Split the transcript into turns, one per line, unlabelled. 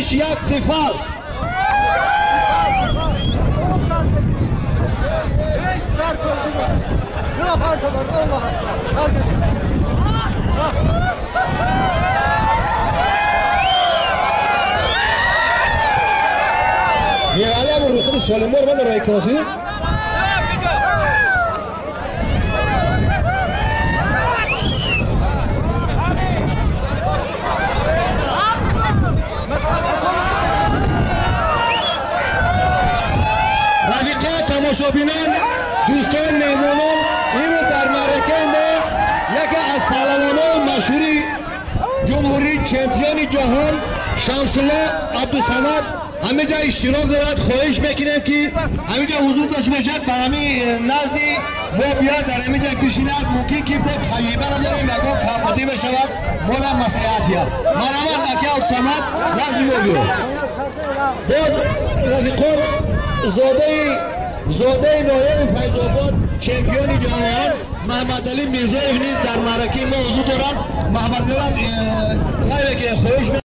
Пеш як тифал. میرالی هم روخم سالمور من رای کنخی. تماشابینان، دوستان، مهمانان، اینو در معرکه ما یکی از پهلوانان مشهوری جمهوری، چمپیون جهان شمس‌الله عبدالصمد همه جا اشتراک دارد. خواهش میکنیم که همه جا حضور داشته باشد، به همین نزدی ما بیاد در همه جا بشیند. ممکن که با تجربه نداریم یکان کمبودی بشود، ما را مصلحت یاد. مرحمت اکی عبدالصمد نزدی ما بیاد. باز رفیقان زاده نایب فیض‌آباد چمپیون جهان محمد علی میرزایف نیز در معرکه ما حضور دارند. محمد علی هم خواهش